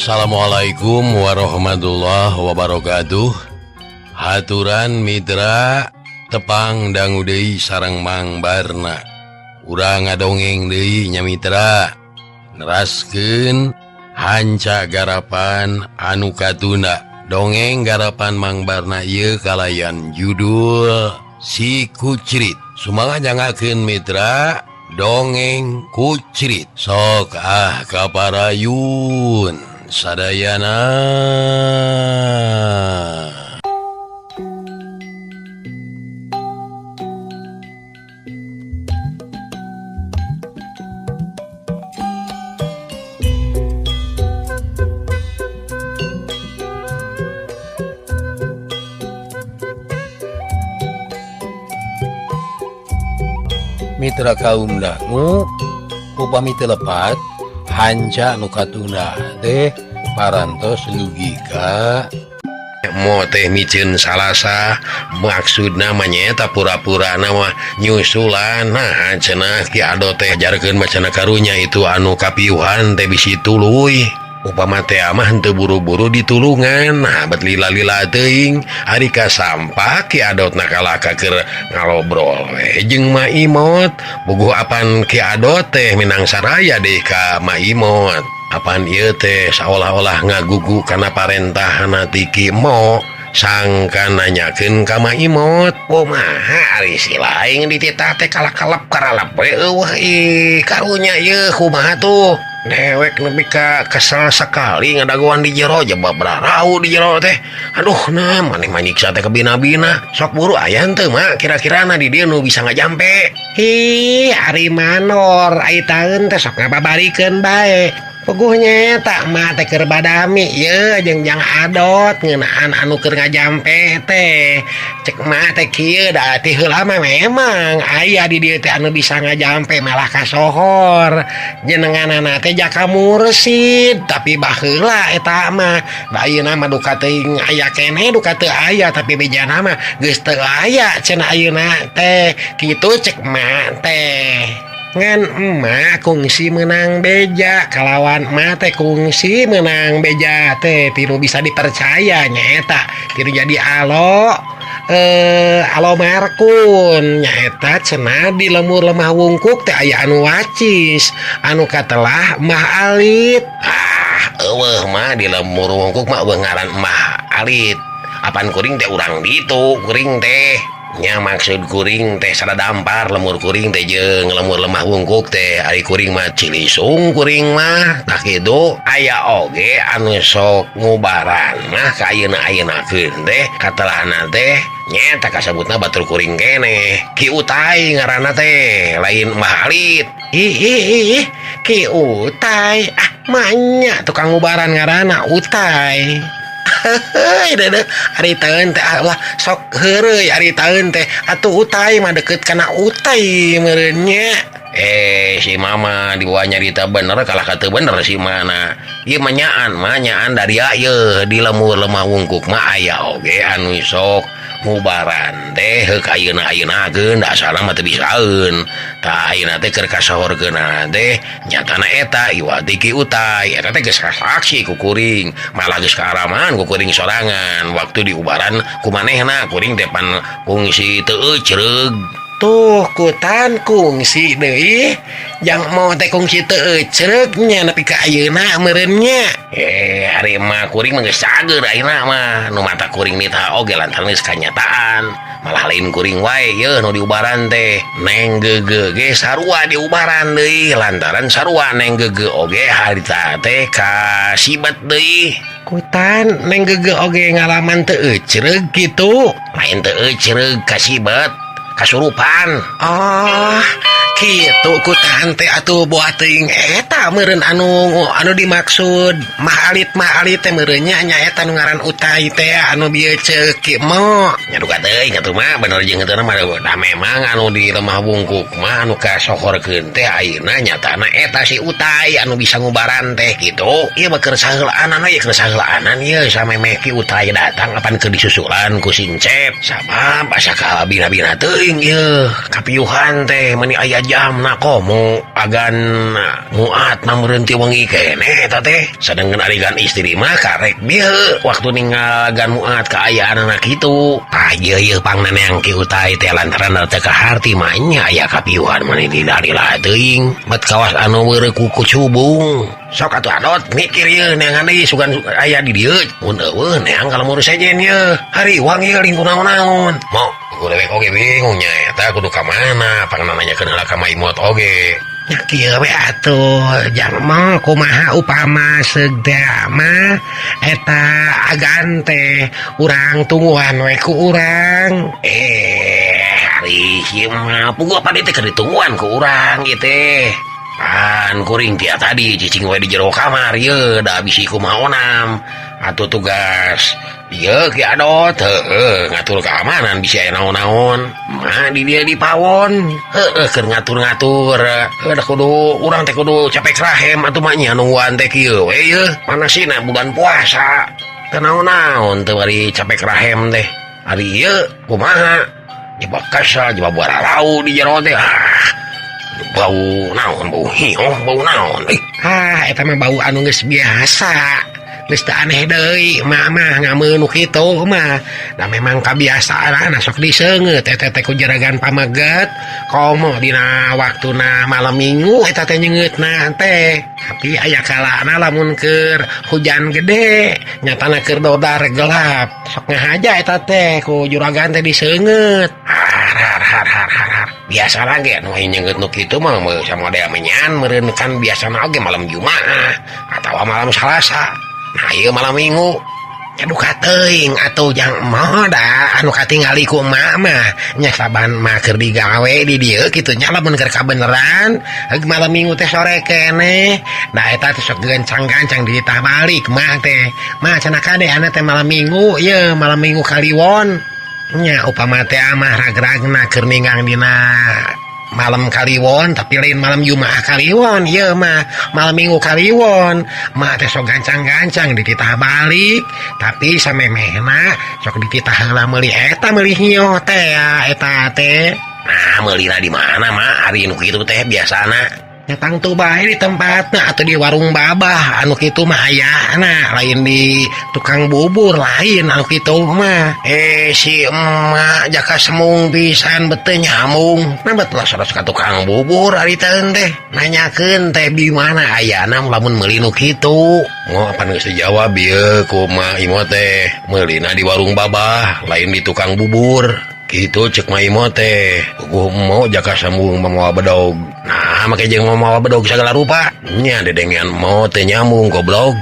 Assalamualaikum warahmatullahi wabarakatuh. Haturan mitra tepang dangu deui sareng Mang Barna. Urang ngadongeng deui nya mitra. Neraskeun hanca garapan anu katunda. Dongeng garapan Mang Barna ieu kalayan judul Si Kucrit. Sumangan jangakeun mitra dongeng Kucrit. Sok ah kaparayun sadayana. Mitra kaum dangu upami teu lepat hanca nu katunda teh parantos logika mo teh miceun salasa maksudna mah nyaeta pura-pura mah nyusulan. Nah cenah Ki Ado teh ajarkeun macana karunya itu anu kapiuhan teh bisi tuluy upama teh mah henteu buru-buru ditulungan. Nah bet lila-lila teuing ari ka sampah Ki Adot nakalaka keur ngalobrol we jeung Ma Imot. Buguh apan Ki Adot teh minang saraya deui ka Ma Imot. Apan ieu teh saolah-olah ngagugu kana parentahna ti Ki Mo sangka nanyakeun ka Ma Imot. Kumaha ari si laing dititah teh kalakalep karalep we eueuh ih karunya ieu kumaha tuh. Dewek nepi ka kesel sekali ngadagoan di jero jebab rarau di jero teh. Aduh nah maneh mah nyiksa teh kebina-bina. Sok buru aya henteu mah kira-kirana di dieu nu bisa ngajampe. Hi ari manor ai taeun teh sok ngababarikeun bae. Puguhnya tak mah teh keur badami ye jeung Jang Adot ngeunaan anu keur ngajampe teh. Cek mah teh kieu da ti heula mah memang aya di dieu teh anu bisa ngajampe malah kasohor. Jenenganana teh Jaka Mursid tapi baheula eta mah. Da ayeuna mah duka teuing aya keneh duka teu aya tapi bejana mah geus teu aya cenah ayeuna teh. Kitu cek mah teh. Ngan emak kungsi menang beja kalawan emak teh kungsi menang beja teh tiru bisa dipercaya nyaeta tiru jadi alo alo markun nyaeta cenah di lemur lemah wungkuk teh aya anu wacis anu katelah Mah Alit. Ah eueuh mah di lemur wungkuk mah eueuh ngaran Mah Alit. Apan kuring teh urang ditu kuring teh. Nya maksud kuring teh sada dampar lemur kuring teh jeung lemur lemah wungkuk teh ari kuring mah cilisung kuring mah tah kitu aya oge anu sok ngubaran mah ka ayeuna-ayeunakeun teh katelahna teh nyaeta kasebutna batur kuring keneh Ki Utai ngaranna teh lain Mah Alit. Ih ih ih Ki Utai ah manya tukang ngubaran ngaranna Utai. Heuy deudeuh ari taeun teh Allah sok heureuy ari taeun teh atuh Utai mah deukeut kana Utai meureun nya. Si mama dibawa nyarita bener kalah ka teu bener si mana. Ieu mah nyaan dari ieu di lemur lemah wungkuk mah aya oge anu sok ngubaran teh heuk ayeuna-ayeunakeun da asalna mah teu bisaeun. Tah ayeuna teh keur kasohorkeunana teh nyatana eta iwati Ki Utai eta teh geus kasaksi ku kuring malah geus kaaraman ku kuring sorangan waktu diubaran ku manehna kuring teh pan kungsi teu ecreug. Tuh kutan kungsi deui jang mau teh kungsi teu ecreug nya nepi ka ayeuna meureun nya. Ari mah kuring mah geus cager ayeuna mah nu mata kuring nitah oge lantaran geus kanyataan malah lain kuring wae yeuh nu diubaran teh Neng Gege ge sarua diubaran deui lantaran sarua Neng Gege oge harita teh kasibet deui. Kutan Neng Gege oge ngalaman teu ecreug kitu lain teu ecreug kasibet kasurupan. Oh kitu kutan teh atuh boa teuing eta meureun anu dimaksud Mah Alit teh meureun nya nyaeta nu ngaran Utai teh anu bieu ceuk Ki Mo. Nya duka teuing atuh mah bener jeung henteu mah da memang anu di lemah wungkuk mah anu kasohorkeun teh ayeuna nyatana eta si Utai anu bisa ngubaran teh kitu. Ieu mah keur saheulaanan we keur saheulaanan ieu samemeh Ki Utai datang apan keur disusulan ku Sincep sabab asa kabina-bina teuing ieu kapiuhan teh meuni aya Jamna komo agan muat mah meureun ti wengi keneh eta teh. Sedengkeun ari gan istri mah karek bieu waktu ninggal gan muat kaayaanna kitu. Tah ieu ieu pangneneang Ki Utai teh lantaran teu kaharti mah nya aya kapiuhan mah lila-lila teuing. Bet kawas anu weureu ku kucubung. Sok atuh adot mikir ieu neangan deui sugan aya di dieu. Mun eueuh neang ka lembur sejen ieu. Hariwang ieu lingkuh naon-naon. Mo ku dewek oge bingung nya eta kudu ka mana pangna nanyakeun heula ka Maimot oge. Nya kieu we atuh jang mah kumaha upama seug teh mah eta agan teh urang tungguan we ku urang. Ari ieu mah puguh apa teh keur ditungguan ku urang ieu teh. Pan kuring tia tadi cicing we di jero kamar ieu da bisi kumaha onam. Atuh tugas ieu Ki Adot heueuh ngatur keamanan bisi aya naon-naon. Mah di dieu di pawon heueuh keur ngatur-ngatur. Heuh da kudu urang teh kudu capek rahem atuh mah nya nungguan teh kieu we ieu. Panasina bulan puasa. Teu naon-naon teu bari capek rahem teh. Ari ieu kumaha? Jebak kesel jebak bararau di jero teh. Ah, bau naon bau hioh bau naon. Ah eta mah bau anu geus biasa. Geus teu aneh deui mah mah ngameun nu kitu mah. Da memang kabiasaan sok diseungeut eta teh ku jeragan pameget komo dina waktuna malam minggu eta teh nyeungeutna teh. Tapi aya kalana lamun keur hujan gede nyatana keur dodar gelap sok ngahaja eta teh ku juragan teh diseungeut. Har har har har har har. Biasa lagi anu nyeungeut nu kitu mah samodel menyan meureun kan biasana oge malam Jumaah atawa malam Salasa. Nah ieu malam Minggu. Duka teuing atuh jang moh da anu katingali ku emak mah nya saban mah keur digawe di dieu kitu nya lamun keur kabeneran malam Minggu teh sore keneh. Da eta teh sok gancang-gancang dititah balik mah teh. Mah cenah kade ana teh malam Minggu ieu malam Minggu Kaliwon. Nya upama teh mah ragragna keur ninggang dina malam Kaliwon tapi lain malam Jumaah Kaliwon ieu mah malam Minggu Kaliwon mah teh sok gancang-gancang dititah balik tapi samemehna sok dititah heula meuli eta meuli hioh teh eta teh. Nah meulina di mana mah ari nu kitu teh biasana nya tangtu bae di tempatna atau di warung babah anu kitu mah ayana lain di tukang bubur lain anu kitu mah. Si emak jaka semung pisan bete nyambung. Nah bet lah saros ka tukang bubur ari teh teh nanyakeun teh di mana ayana lamun meuli nu kitu. Mo apan geus dijawab ieu ku Mak Imo teh meulina di warung babah lain di tukang bubur. Kitu cek Mak Imo teh. Puguh emo jaka sambung mamawa bedog. Nah make jeung mamawa bedog sagala rupa. Nya dedengean emo teu nyambung goblok.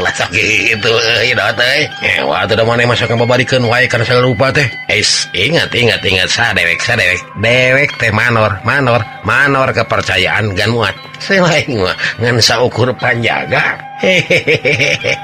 Lah sok kitu euy da teh. Wah teu da maneh masa ngababarikeun wae kana sagala rupa teh. Es ingat ingat ingat sadewek sadewek. Dewek teh manor manor manor kepercayaan gan muat. Selain mah ngan saukur panjaga. Hehehe.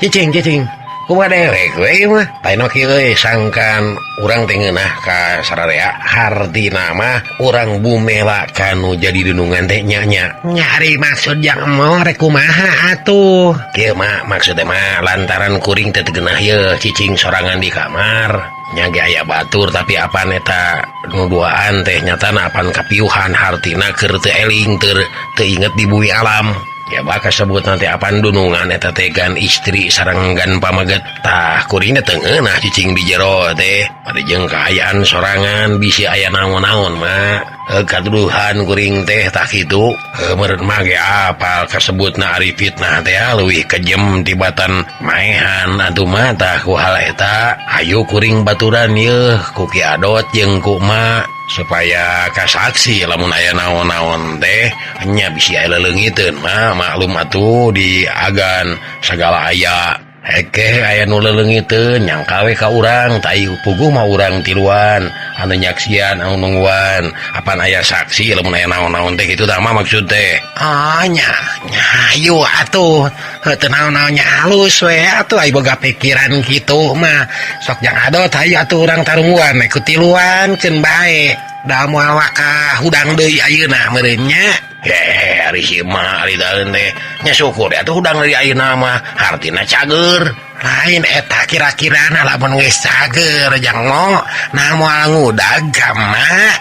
Cicing cicing. Kumaha dewek we mah. Lain mah kieu euy sangkan urang teh ngeunah ka sararea hartina mah urang bumela kanu jadi dunungan teh nya nya. Nyari maksud jang emo rek kumaha atuh. Kieu mah maksud teh mah lantaran kuring teh teu geunah ieu cicing sorangan di kamar. Nya ge aya batur tapi apan eta nu duaan teh nyatana apan kapiuhan hartina keur teu eling teu inget di bumi alam. Ya bakal sebut nanti apan dunungan eta teh gan istri sareng gan pameget. Tah kuring teh ngeunah cicing di jero teh. Bari jeung kaayaan sorangan bisi aya naon-naon mah. Katuduhan kuring teh tah kitu. Meureun mah ge apal kasebutna ari fitnah teh leuwih kejem tibatan maehan atuh mah tah ku hal eta. Hayu kuring baturan yeuh ku Ki Adot jeung ku emak supaya kasaksi lamun aya naon-naon teh nya bisi aya leleungiteun mah maklum atuh di agan sagala aya hekeh aya nu leleungiteun nyangka we ka urang tai puguh mah urang tiluan anu nyaksian anu nungguan apan aya saksi lamun aya naon-naon teh kitu tah mah maksud teh. Ah nya nya hayu atuh heuh teu naon-naon nya halus we atuh aya boga pikiran kitu mah sok jang adot hayu atuh urang tarungguan we ku tiluan keun bae da moal waka hudang deui ayeuna meureun nya. Heh ari si emak ari daeun teh nya syukur atuh hudang deui ayeuna mah hartina cager. Lain eta kira-kirana lamun geus cager jang mo nah moal ngudag ka emak.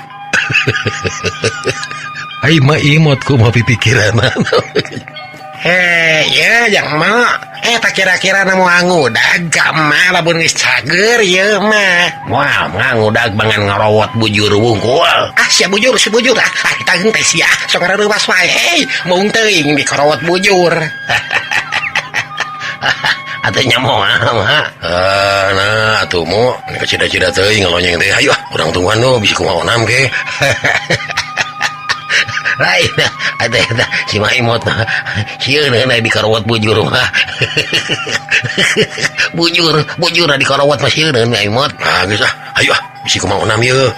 Ai mah imot kumaha pipikiranana. Heh, ya jang mah. Tak kira-kira na moal ngudag ka emak lamun geus cager ieu mah. Moal mah ngudag bangan ngarowot bujur wungkul. Ah, sia bujur, si bujur ah. Ah, kita teh sia sok ngareuwas wae. Hei, maung teuing di korowot bujur. Atuh nya moal mah. Nah, atuh mo, kacida-cida teuing ngalonyeng teh. Hayu ah, urang tungguan nu bisi kumaha onam ge. Lain ada eta si Maimot mah sieun heuna di karowot bujur mah. Bujur, bujur di karowot mah sieun Maimot. Ah geus ah, ayo ah, bisi kumaha onam ieu.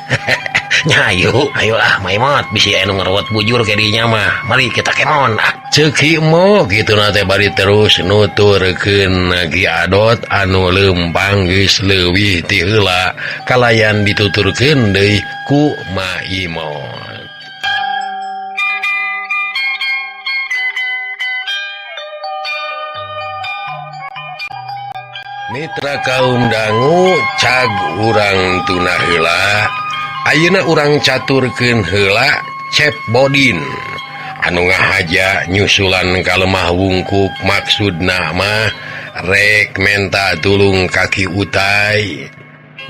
Nya ayo, ayo ah Maimot bisi aya nu ngarowot bujur ke dinya mah. Mari kita kemon ah. Ceuk Ki Mo kitu na teh bari terus nuturkeun Ki Adot anu leumpang geus leuwih ti heula kalayan dituturkeun deui ku Maimot. Mitra kaum dangu cag urang tuna heula ayeuna urang caturkeun heula Cep Bodin anu ngahaja nyusulan ka lemah wungkuk maksudna mah rek menta tulung ka Ki Utai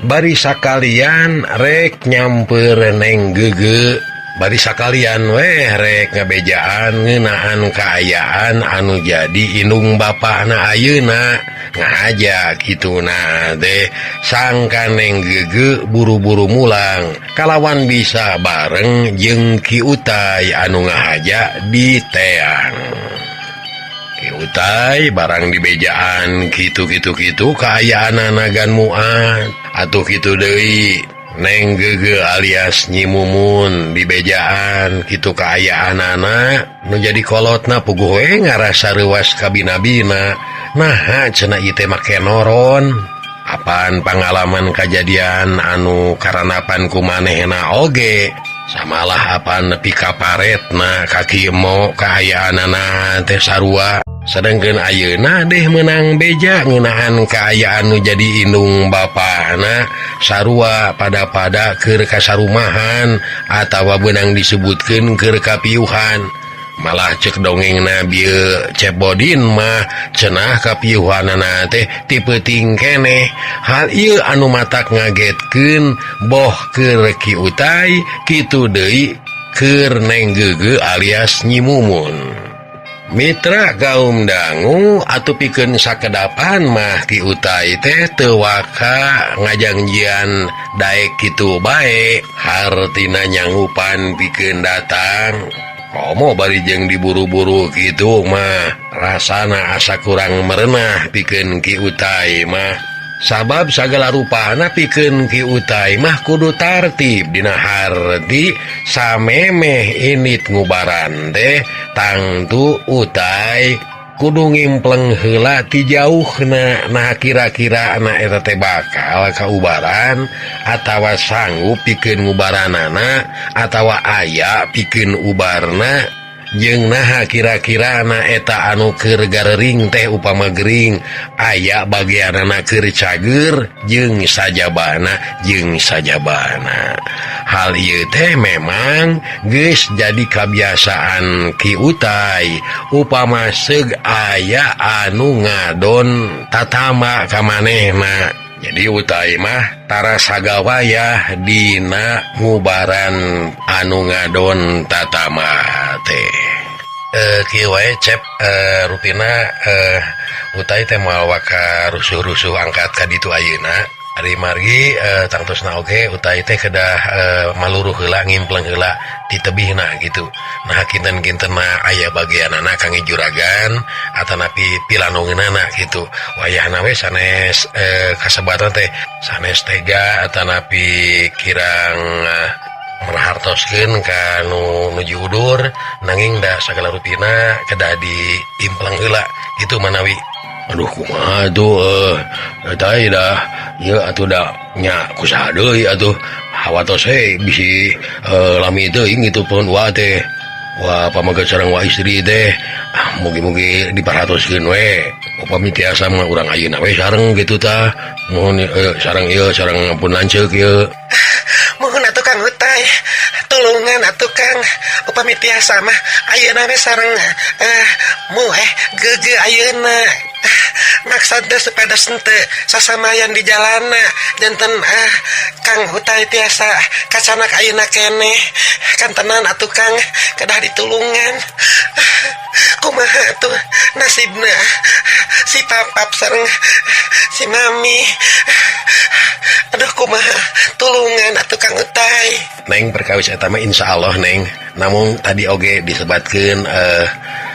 bari sakalian rek nyamper neng gege bari sakalian weh rek ngabejaan ngeunaan kaayaan anu jadi indung bapakna ayeuna ngahaja kitu na teh sangka neng gege buru-buru mulang kalawan bisa bareng jeung Ki Utai anu ngahaja di teang. Ki Utai barang dibejaan kitu-kitu kitu kaayaan nagan muat atuh kitu deui neng gege alias Nyi Mumun dibejaan kitu kaayaan anak nu jadi kolotna puguh we ngarasa reuas kabina-bina. Nah cenah ieu teh make noron apaan pangalaman kajadian anu karanapan ku manehna oge samalah apaan nepi ka paretna ka Ki Emo kaayaanana teh sarua. Sedangkeun ayeuna deh meunang beja ngeunaan kaayaan nu jadi indung bapana sarua pada-pada keur kasarumahan atawa beunang disebutkeun keur kapiuhan. Malah cek dongengna bieu Cep Bodin mah cenah kapiuhanana teh ti peuting keneh. Hal ieu anu matak ngagetkeun boh keur Ki Utai kitu deui keur neng gege alias Nyi Mumun. Mitra kaum dangu atuh pikeun sakedapan mah Ki Utai teh teu waka ngajangjian daek kitu bae hartina nyangupan pikeun datang. Komo bari jeung diburu-buru kitu mah rasana asa kurang merenah pikeun Ki Utai mah. Sabab sagala rupana pikeun Ki Utai mah kudu tartib dina harti samemeh init ngubaran teh tangtu Utai kudu ngimpleng heula ti jauhna. Nah kira-kira na eta teh bakal kaubaran atawa sanggup pikeun ngubaranana atawa aya pikeun ubarna jeung naha kira-kira na eta anu keur garering teh upama gering aya bagianana keur cager jeung sajabana jeung sajabana. Hal ieu teh memang geus jadi kabiasaan Ki Utai upama seug aya anu ngadon tatama ka manehna. Jadi Utai mah tara sagawayah dina ngubaran anu ngadon tatama teh. Kieu wae Cep, rupina Utai teh moal waka rusuh-rusuh angkat ka ditu ayeuna. Ari margi tangtosna oge Utai teh kedah maluruh heula ngimpleng heula ti tebihna gitu. Nah kinten-kintenna aya bagianana kangge juragan atanapi pilanongeunana gitu. Wayahna we sanes kasebatan teh sanes tega atanapi kirang merahartoskeun ka nu nuju udur nanging da sagala rupina kedah diimpleng heula gitu manawi. Aduh kumaha atuh tah dah ieu atuh da nya kusaha deui atuh hawatos we bisi lami teuing gitu pun wa teh. Wah pamaget sareng wa istri teh ah mugi-mugi diparhatoskeun we. Upami tiasa mah urang ayeuna we sareng gitu tah. Nuhun sareng ieu sareng pun lanceuk ieu. Mohon atuh Kang Utai. Tulungan atuh Kang, upami tiasa mah ayeuna we sareng mu gege ayeuna. Maksud teh supados henteu sasamayan di jalana janten Kang Utai tiasa kacanak ayeuna keneh. Kantenan atuh Kang, kedah ditulungan. Kumaha atuh nasibna si Papap sareng si Mami. Aduh kumaha, tulungan atuh Kang Utai. Neng, perkawis eta mah insyaallah, Neng. Namun tadi oge disebatkeun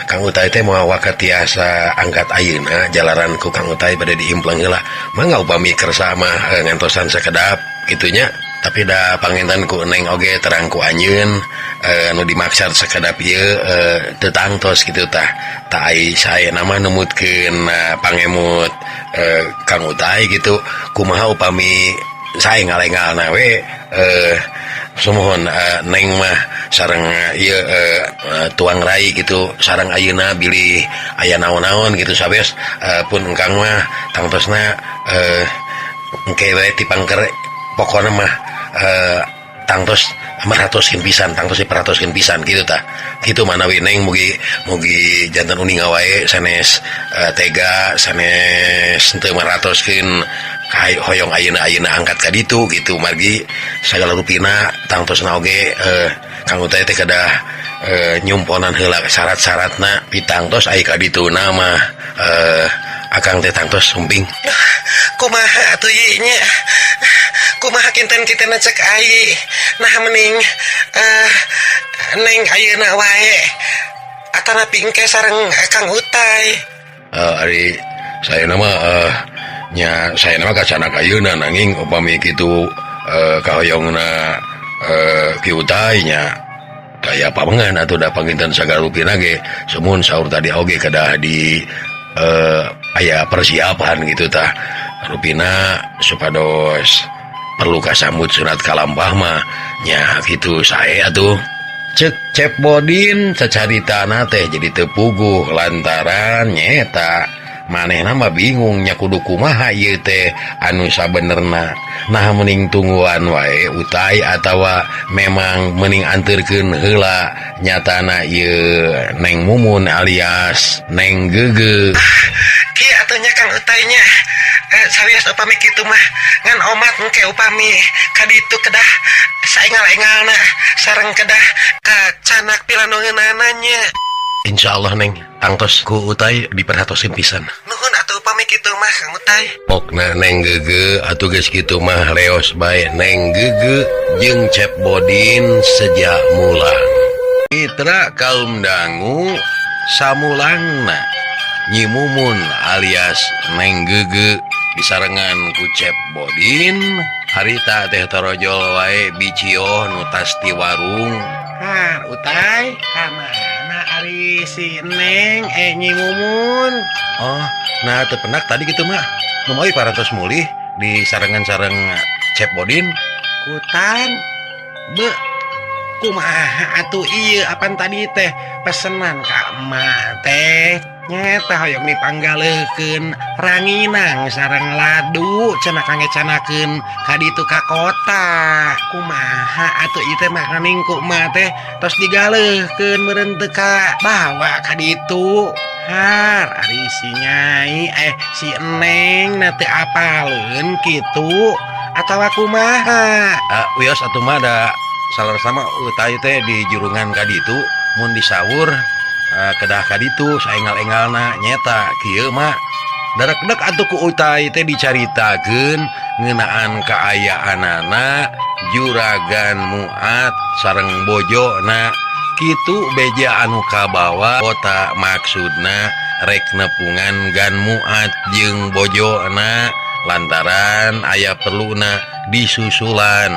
Kang Utai teh moal waka tiasa angkat ayeuna jalaran ku Kang Utai bade diimpleng heula. Mangga upami kersa mah ngantosan sakedap kitunya. Tapi da panginten ku Neng oge terang ku anjeun nu dimaksad sakedap ieu teu tangtos kitu tah. Tah ai saena mah numutkeun pangemut Kang Utai gitu. Kumaha upami sae ngalengalna we sumuhun Neng mah sareng ieu tuang rai gitu sareng ayeuna bilih aya naon-naon gitu sabes pun engkang mah tangtosna engke we tipangker pokona mah tangtos merhatoskeun pisan, tangtos diperhatoskeun pisan gitu tah. Kitu manawi Neng mugi mugi janten uninga wae sanes tega sanes henteu merhatoskeun hoyong ayeuna ayeuna angkat ka ditu gitu margi sagala rupina tangtosna oge Kang Utai teh kedah nyumponan heula syarat-syaratna pitangtos ai ka dituna mah akang teh tangtos sumping. Kumaha atuh ieu nya? Kumaha kinten-kinten cek ai? Nah mending Neng ayeuna wae atanapi engke sareng Kang Utai. Ari saya nama nya saya nama kacanak ayeuna nanging upami kitu kahoyongna Ki Utai nya kaya pamengan atuh da panginten sagala rupina ge sumuhun saur tadi oge kedah di aya persiapan gitu tah rupina supados perlu kasambut sunat kalampah mah nya kitu sae atuh. Cek Cep Bodin cacaritana teh jadi teu puguh lantaran nyeta manehna mah bingung nya kudu kumaha ieu teh anu sabenerna. Nah mending tungguan wae Utai atawa memang mending anterkeun heula nyatana ieu Neng Mumun alias Neng Gege. Kieu atuh nya Kang Utainya. Sawios upami kitu mah ngan omat engke upami ka ditu kedah saengal-engalna sareng kedah kacanak pilanongeunana nya. Insyaallah Neng, tangtos ku Utai diperhatoskeun pisan. Nuhun atuh upami kitu mah Kang Utai. Pokna Neng Gege atuh geus kitu mah leos bae Neng Gege jeung Cep Bodin sejak mulang. Mitra kaum dangu samulangna Nyi Mumun alias Neng Gege disarengan ku Cep Bodin harita teh torojol wae bicioh nu tas ti warung. Har Utai ka mana ari si Neng Nyi Mumun? Oh, nah teu penak tadi kitu mah. Nu mawi parantos mulih di sarengan sareng Cep Bodin. Kutan be kumaha atuh ieu apan tadi teh pesenan ka emak teh nyeta hoyong dipanggaleukeun ranginang sareng ladu cenah kangecanakeun ka ditu ka kota. Kumaha atuh ieu teh makaning ku emak teh tos digaleuhkeun meureun teu ka bawa ka ditu. Har ari si Nyai si Neng na teu apaleun kitu atawa kumaha? Wios atuh mah da salah sama Utai teh di jurungan ka ditu mun disawur kedah ka ditu saengal-engalna nyeta kieu mah darekdek atuh ku Utai teh dicaritakeun ngeunaan kaayaanana juragan Muat sareng bojona kitu beja anu kabawa kota maksudna rek nepungan Gan Muat jeung bojona lantaran aya perluna disusulan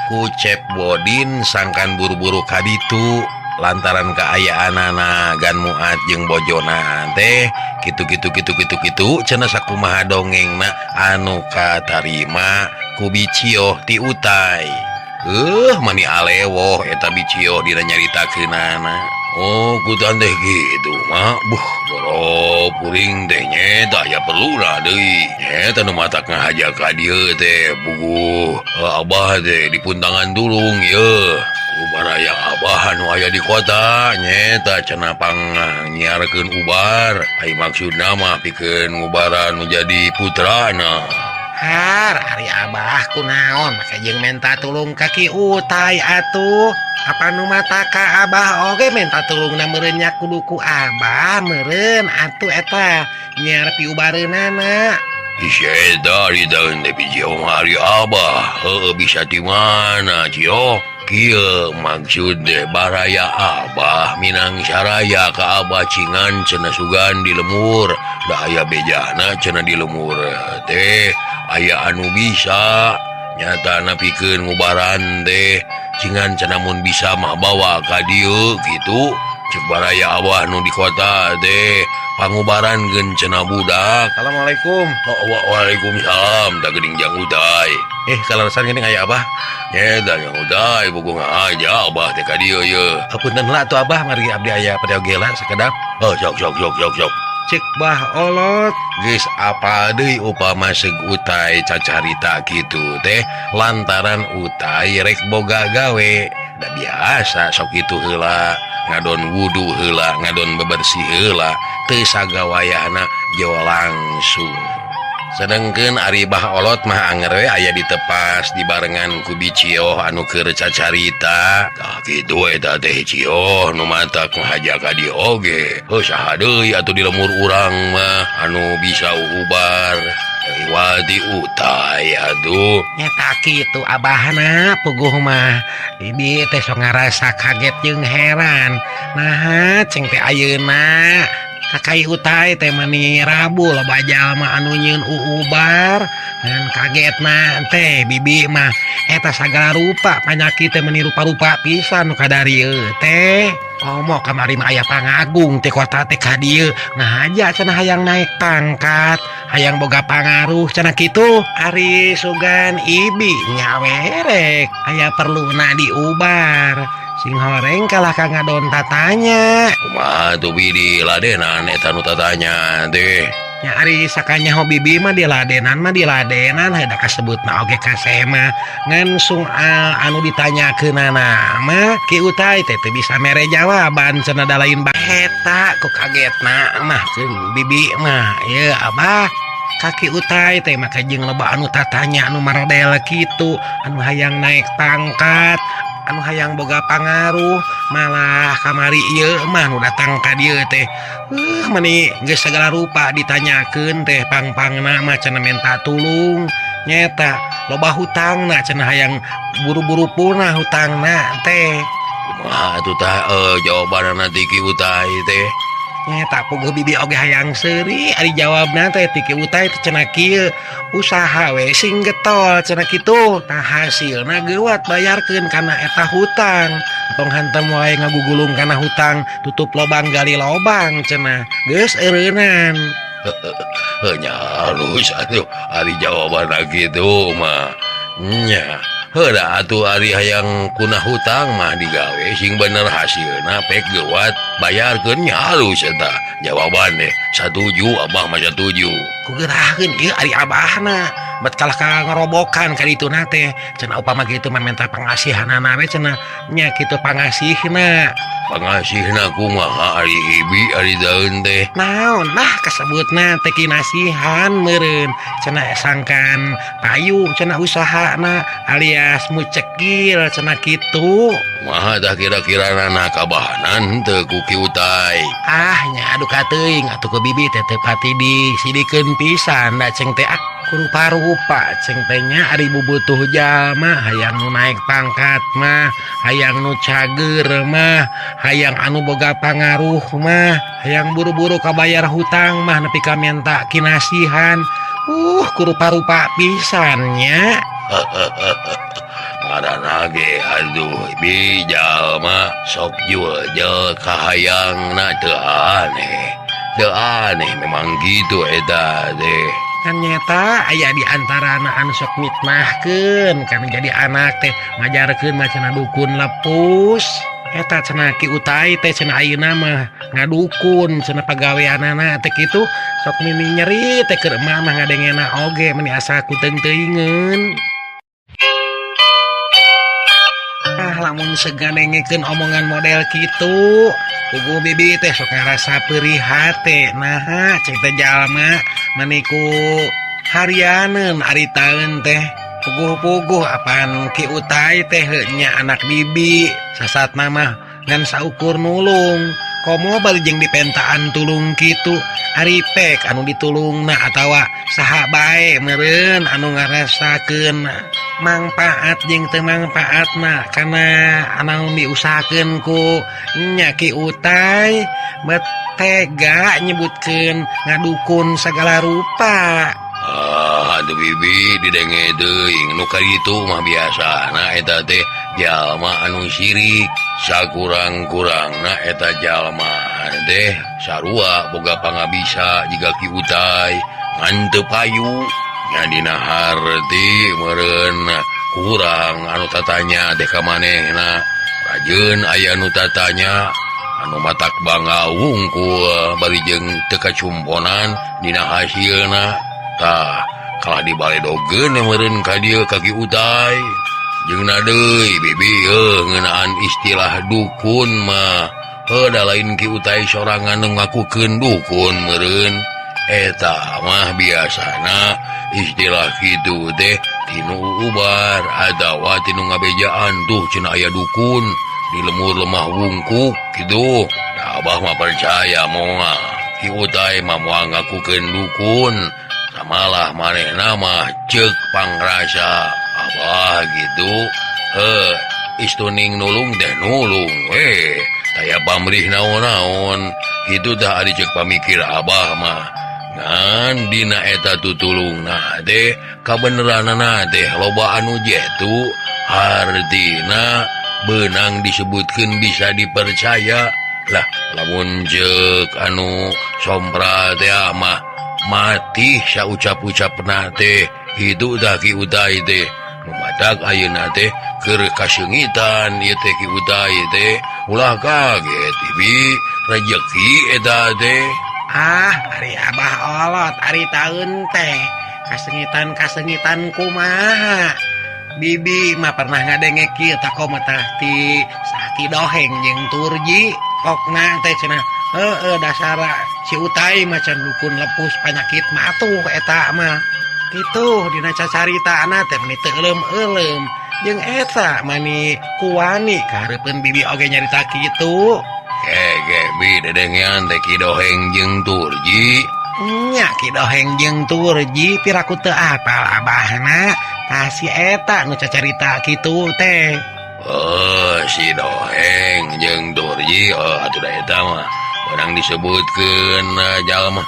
ku Cep Bodin sangkan buru-buru kaditu lantaran kaayaanana Gan Muat jeung bojona teh kitu-kitu kitu-kitu kitu cenah sakumaha dongengna anu katarima ku bicioh ti Utai. Mani alewoh eta bicioh dina nyaritakeunana. Oh, kutan teh gitu mah. Buh, boro puring teh nyeta aya perluna deui. Nyeta nu matak ngahaja ka dieu teh puguh. Abah teh dipuntangan tulung yeuh. Baraya Abah anu aya di kota nyeta cenah pangnyiarkeun ubar. Ai maksudna mah pikeun ngubaran nu jadi putrana. Har ari Abah kunaon make jeung menta tulung ka Ki Utai atuh. Apa nu mata ka Abah oge menta tulungna meureun nya kudu ku Abah meureun atuh eta nyiar piubareunana. Ih dari daun teh biji ari Abah heueuh bisa di mana Cio? Kieu maksud deh baraya Abah Minang saraya ka Abah cingan cenah sugan di lemur da aya bejana cenah di lemur teh aya anu bisa nyata pikeun ngubaran teh cingan cenah mun bisa mah bawa ka dieu kitu cek baraya Abah nu di kota teh pangubaran geun cenah budak. Assalamualaikum. Oh, waalaikumsalam da geuning jang Utai. Kaleresan geuning aya Abah. Nya da jang Utai bogoh aja Abah teh ka dieu ye. Hapunten lah atuh Abah margi abdi aya padagela sakedap. Oh sok sok sok sok sok. Cek Bah Olot geus apal deui upama seug Utai cacarita kitu teh lantaran Utai rek boga gawe. Da biasa sok kitu heula ngadon wudu heula ngadon bebersih heula teu sagawayahna jo langsung. Sedengkeun ari Bah Olot mah anger we aya ditepas dibarengan ku Bicioh anu keur cacarita. Tah kitu eta teh Cioh nu matak ngahaja ka dieu oge. Heuh saha deui atuh di lemur urang mah anu bisa ubar. Wadi Utai aduh. Nyata kitu Abahna puguh mah. Bibi teh sok ngarasa kaget jeung heran. Naha ceng teh ayeuna Kakai Utai teh mani Rabu loba jalma anu nyieun uubar ngan kagetna teh bibi mah eta sagala rupa panyakit teh meni rupa-rupa pisan nu kadarieu teh. Komo kamari mah aya pangagung teh kota teh ka dieu ngahaja cenah hayang naik pangkat hayang boga pangaruh cenah kitu. Ari sugan ibi nyawerek aya perluna diubar sing horeng kalah ka ngadon tatanya. Kumaha tuh bi diladenan eta nu tatanya teh? Nya ari sakanyaho bibi mah diladenan mah diladenan heuh da kasebutna oge kasema ngan sung anu ditanyakeunana mah Ki Utai teh teu bisa mere jawaban cenah da lain baheta ku kagetna mah keun bibi mah ieu Abah. Kaki Utai teh maka jeung loba anu tatanya anu marodel kitu anu hayang naik pangkat anu hayang boga pangaruh malah kamari ieu mah nu datang ka dieu teh meni geus sagala rupa ditanyakeun teh pang-pangna mah cenah menta tulung nyeta loba hutangna cenah hayang buru-buru punah hutangna teh. Kumaha atuh tah jawabanna ti Ki Utai teh? Nyeta puguh bibi oge hayang seuri ari jawabna teh ti Ki Utai teh cenah kieu usaha we sing getol cenah kitu tah hasilna geuwat bayarkeun kana eta hutang tong hantem wae ngagugulung kana hutang tutup lobang gali lobang cenah geus eureunnan. Heuh nya halus atuh ari jawabanna kitu mah nya. Heuh atuh ari hayang kuna hutang mah digawe sing bener hasilna pek geuwat bayarkeun nya halus eta jawaban deh satuju Abah mah satuju. Kugeraheun ieu ari Abahna bet kalah ka ngerobokan ka dituna teh cenah upama kitu mah menta pangasihanana we cenah nya kitu pangasihna. Pangasihna kumaha ari ibi ari daun teh? Naon nah kasebutna teh kinasihan meureun cenah sangkan payu cenah usahana alias mucekil cenah kitu. Kumaha tah kira-kirana kabahanan teu ku Ki Utai? Ah nya aduh kateuing atuh ku bibi teh teu pati disidikeun pisan da ceng teh ah rupa-rupa ceng teh nya ari bubutuh jalma hayang nu naik pangkat mah hayang nu cager mah hayang anu boga pangaruh mah hayang buru-buru kabayar hutang mah nepi ka menta kinasihan kurupa-rupa pisan nya. Ngaranna ge aduh bi jalma sok jual kahayangna teu aneh. Teu aneh memang gitu eta teh. Kan nyata aya di antara anak anu sok mitnahkeun kana jadi anak teh ngajarkeun mah cenah dukun lepus. Eta cenah Ki Utai teh cenah ayeuna mah ngadukun cenah pagaweanana teh kitu sok mimi nyeri teh keur emak mah ngadengena oge meni asa kuteung teuingeun. Ah lamun segandengekeun omongan model kitu. Puguh bibi teh sok ngarasa perih hate. Naha cek teh jalma meniku harianeun ari taeun teh. Puguh-puguh apaan Ki Utai teh nya anak bibi sasatna mah ngan saukur nulung. Komo bari jeung dipentaan tulung kitu. Ari pek anu ditulungna atawa saha bae meureun anu ngarasakeun mangpaat jeung teu mangpaatna kana anu diusahakeun ku nya Ki Utai bet tega nyebutkeun ngadukun sagala rupa. Ah, aduh bibi didenge teuing nu kaditu mah biasana eta teh jalma anu sirik sakurang-kurangna eta jalma teh sarua boga pangabisa jiga Ki Utai ngan teu payu nya dina harti meureun kurang anu tatanya teh ka manehna rajeun aya nu tatanya anu matak bangga wungkul bari jeung teu kacumponan dina hasilna. Tah kalah dibaledogeun meureun ka dieu ka Ki Utai jeung na deui bibi ngeunaan istilah dukun mah heuh da lain Ki Utai sorangan nu ngakukeun dukun meureun eta mah biasana istilah kitu teh tinu ubar atawa tinu ngabejaan tuh cenah aya dukun di lemur lemah wungkuk kitu. Da abah mah percaya moal Ki Utai mah moal ngakukeun dukun. Malah manehna mah ceuk pangrasa abah gitu heuh istuning nulung teh nulung we taya pamrih naon-naon kitu tah ari ceuk pamikir abah mah ngan dina eta tutulungna teh kabeneranana teh loba anu jetu hartina beunang disebutkeun bisa dipercaya lah lamun ceuk anu sompra teh mah mati saucap-ucapna teh hidup dah Ki Utai teh matak ayeuna teh keur kaseungitan ieu teh Ki Utai teh ulah kaget ibi rejeki eta teh. Ah ari abah olot ari taeun teh kasengitan-kasengitan kumaha bibi mah pernah ngadenge kieu takomo tah ti Saki Doheng jeung Turji kokna teh cenah heeh dasara si Utai macan dukun lepus panyakit mah atuh eta mah kitu dina cacaritana teh meni teu euleum-euleum jeung eta mani kuwani kahareupeun bibi oge nyarita kitu. Ge bi dedengean teh Ki Doheng jeung Turji nya Ki Doheng jeung Turji piraku teu apal abahna tah si eta nu cacarita kitu teh. Oh si Doheng jeung Turji oh atuh da eta mah orang disebutkeun jalma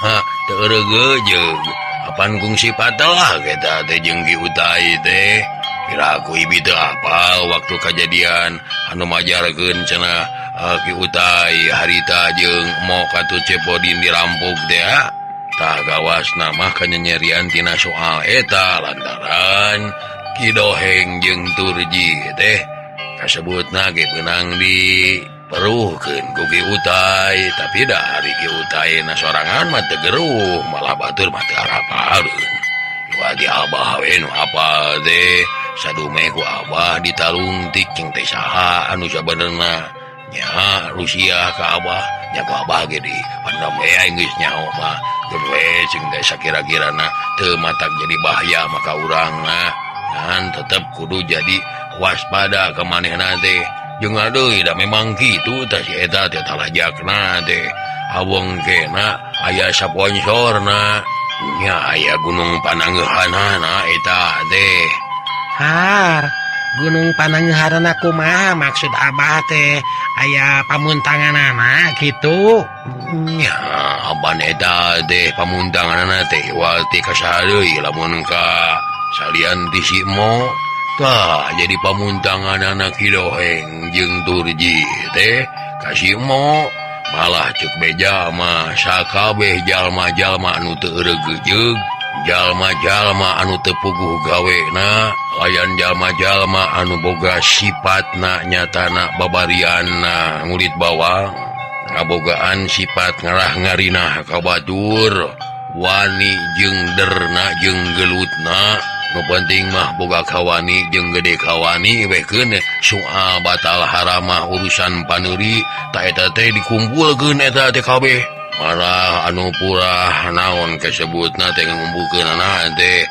teu eureugeujeug apan kungsi patelah eta teh jeung Ki Utai teh piraku ibi teu apal waktu kajadian anu majarkeun cenah Ki Utai harita jeung Mo katu Cepodin dirampok teh tah gawasna mah kanyanyerian tina soal eta lantaran Ki Doheng jeung Turji teh kasebutna ge beunang di peruhkeun ku Ki Utai tapi da ari Ki Utai na sorangan mah teu geruh malah batur mah teu arapaleun wadi abah we nu apal teh sadume ku abah ditalungtik jeung teh saha anu sabenerna nya Rusia ka abah nya ku abah ge di pandam we aing geus nyaho mah geus we jeung teh sakira-kirana teu matak jadi bahaya maka urangna ngan tetep kudu jadi waspada ka manehna teh jeung deui da memang kitu tah si eta teh talajakna teh awong kena aya sponsorna nya aya Gunung Panangeuhanana eta teh. Har Gunung Panangeuhanana kumaha maksud abah teh aya pamuntanganana kitu nya aban eta teh pamuntanganana teh wal ti kasaha deui lamun ka salian ti si Mo tah jadi pamuntanganana Ki Doheng jeung Turji teh ka si Mo malah ceuk beja mah sakabeh jalma-jalma anu teu eureugeujeug jalma-jalma anu teu puguh gawena layan jalma-jalma anu boga sifatna nyatana babarianna ngulit bawang ngabogaan sifat ngarah ngarinah ka batur wani jeung derna jeung gelutna Nu penting mah boga kawani jeung gede kawani we keun soal batal haramah urusan paneuri ta eta teh dikumpulkeun eta teh kabeh. Malah anu purah naon kasebutna teh ngumpulkeunana teh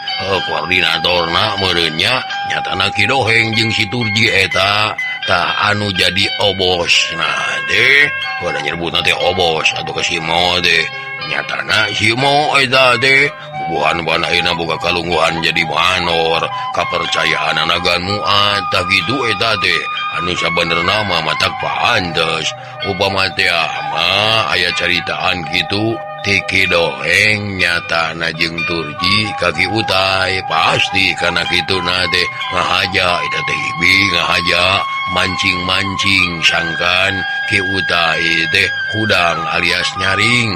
koordinatorna meureun nya nyatana Ki Doheng jeung si Turji eta tah anu jadi obosna teh pada nyebutna teh obos atau ke si Mo teh nyatana si Mo eta teh bubuhan banaina boga kalungguhan jadi manor kapercayaan anagan muat tah kitu eta teh anu sabenerna mah matak paantes upama teh mah aya caritaan kitu ti Ki Doheng nyatana jeung Turji ka Ki Utai pasti kana kituna teh ngahaja eta teh ibi ngahaja mancing-mancing sangkan Ki Utai teh hudang alias nyaring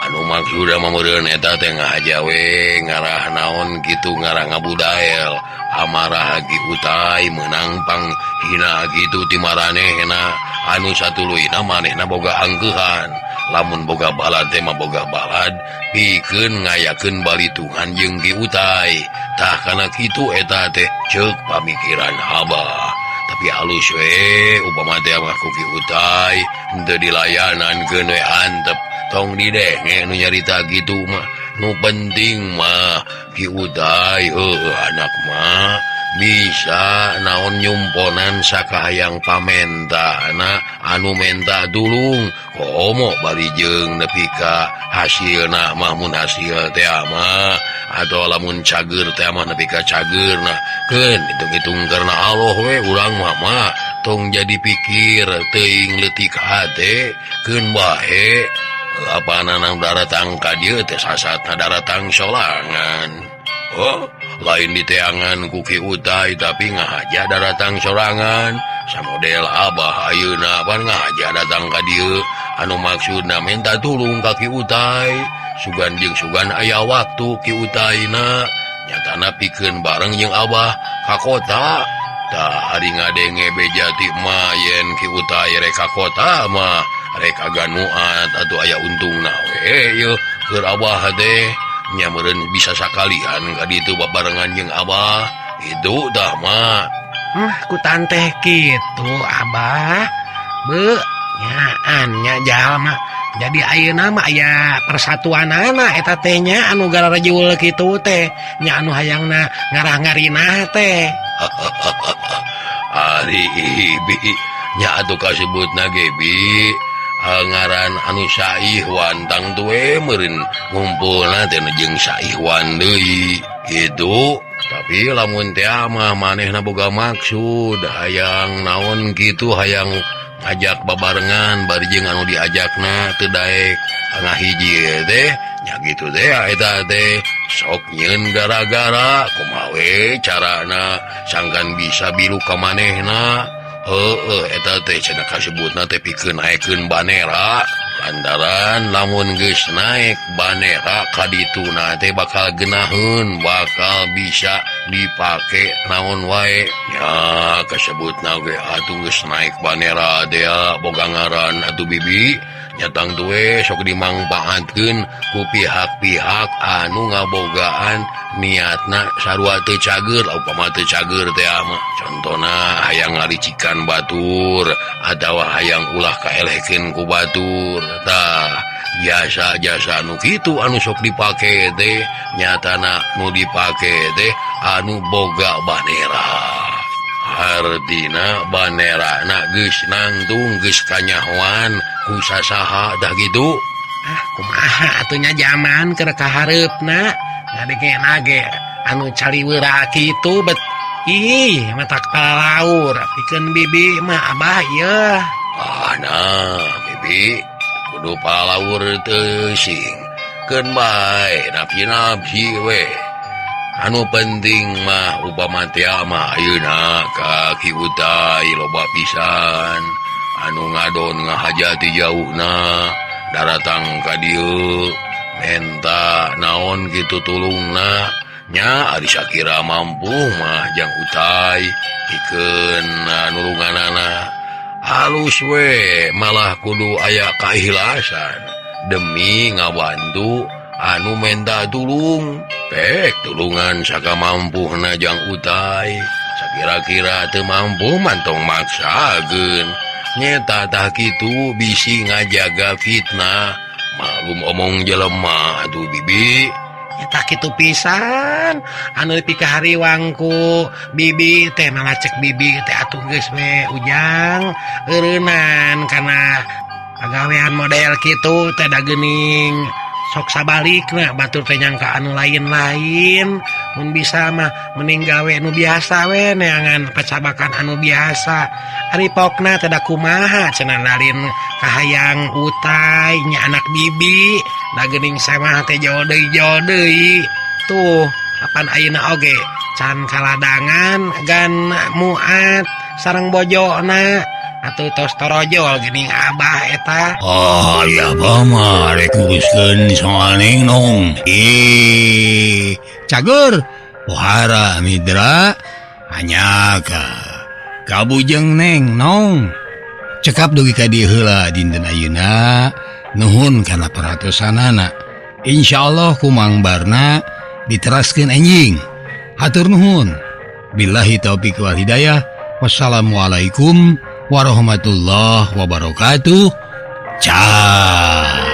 anu maksudna mah meureun eta teh ngahaja we ngarah naon kitu ngarah ngabudael amarah Ki Utai meunang panghina kitu ti maranehna anu satuluyna manehna boga angkeuhan lamun boga balad teh mah boga balad pikeun ngayakeun balitungan jeung Ki Utai tah kana kitu eta teh ceuk pamikiran Abah tapi halus we upama teh mah ku Ki Utai henteu dilayanankeun we antep tong didenge nu nyarita kitu mah nu penting mah Ki Utai heueuh anak mah bisa naon nyumponan sakahayang pamentana anu menta tulung komo bari jeung nepi ka hasilna mah mun hasil teh mah atau lamun cager teh mah nepi ka cageurna keun hitung-hitung karena Allah we urang mah mah tong jadi pikir teuing leutik hate keun bae lapanana daratang ka dieu teh sasatna daratang solangan. Oh, lain diteangan ku Ki Utai tapi ngahaja daratang sorangan samodel Abah ayeuna pan ngahaja datang ka dieu anu maksudna minta tulung ka Ki Utai sugan jeung sugan aya waktu Ki Utaina nyatana pikeun bareng jeung Abah ka kota tah ari ngadenge beja ti mah yen Ki Utai rek ka kota mah rek aganuat atuh aya untungna we yeuh keur Abah teh nya meureun bisa sakalian ka ditu babarengan jeung Abah itu tah mah ku tanteh kitu Abah beuh nyaan nya jalma jadi ayeuna mah aya persatuanana eta teh nya anu gararejul kitu teh nya anu hayangna ngarah ngarinah teh ari bi nya atuh kasebutna ge bi ngaran anu Saihwan tang tue meureun ngumpulna teh jeung Saihwan deui kitu tapi lamun teh mah manehna boga maksud hayang naon kitu hayang ngajak babarengan bari jeung anu diajakna teu daek ngahiji teh nya kitu teh eta teh sok nyeun gara-gara kumaha we carana sangkan bisa bilu ka manehna heueuh eta teh cenah kasebutna teh pikeun naekeun banera lantaran lamun geus naek banera ka dituna teh bakal geunaheun bakal bisa dipake naon wae nya kasebutna ge atuh geus naek banera teh boga ngaran atuh bibi nyatang tue sok dimangpaatkeun ku pihak-pihak anu ngabogaan niatna sarua teu cager upama teu cager teh mah contona hayang ngaricikan batur atawa hayang ulah kaelehkeun ku batur tah jasa-jasa anu kitu anu sok dipake teh nyatana nu dipake teh anu boga banera artina banerana geus nangtung geus kanyahoan ku sasaha dah kitu ah kumaha atuh nya jaman keur kahareupna ngadegena ge anu caliweura kitu bet ih matak palaur pikeun bibi mah Abah ieu ah nah bibi kudu palaur teu sing keun bae napi-napi we anu penting mah upama teh mah ayeuna ka Ki Utai loba pisan anu ngadon ngahaja ti jauhna daratang ka dieu menta naon kitu tulungna nya ari sakira mampu mah jang Utai pikeun nulunganana halus we malah kudu aya kaikhlasan demi ngabantu Anu menta tulung pek tulungan saka mampu najang utai. Sakira-kira teu mampu mantong maksakeun. Nyeta tah kitu bisi ngajaga fitnah. Maklum omong jelema atuh bibi. Nyeta kitu pisan anu dipikahariwangku bibi teh malah cek bibi teh atuh geus we ujang eureunnan kana pagawean model kitu teh da geuning sok sabalikna batur teh nyangka anu lain-lain mun bisa mah mending gawe nu biasa we neangan pacabakan anu biasa. Ari pokna teh da kumaha cenah lalin kahayang utai nya anak bibi da geuning samah teh jauh deui tuh apan ayeuna oge can kaladangan gan muat sareng bojona atuh tos torojol geuning abah eta. Oh ya abah mah rek nguruskeun soal Neng Nong. Ih, cager pohara mitra hanya ka kabujeng Neng Nong. Cekap dugi ka dieu heula dinten ayeuna. Nuhun kana perhatosanana. Insyaallah ku Mang Barna diteraskeun enjing. Hatur nuhun. Billahi taufik wal hidayah. Wassalamualaikum warahmatullahi wabarakatuh. Ciao.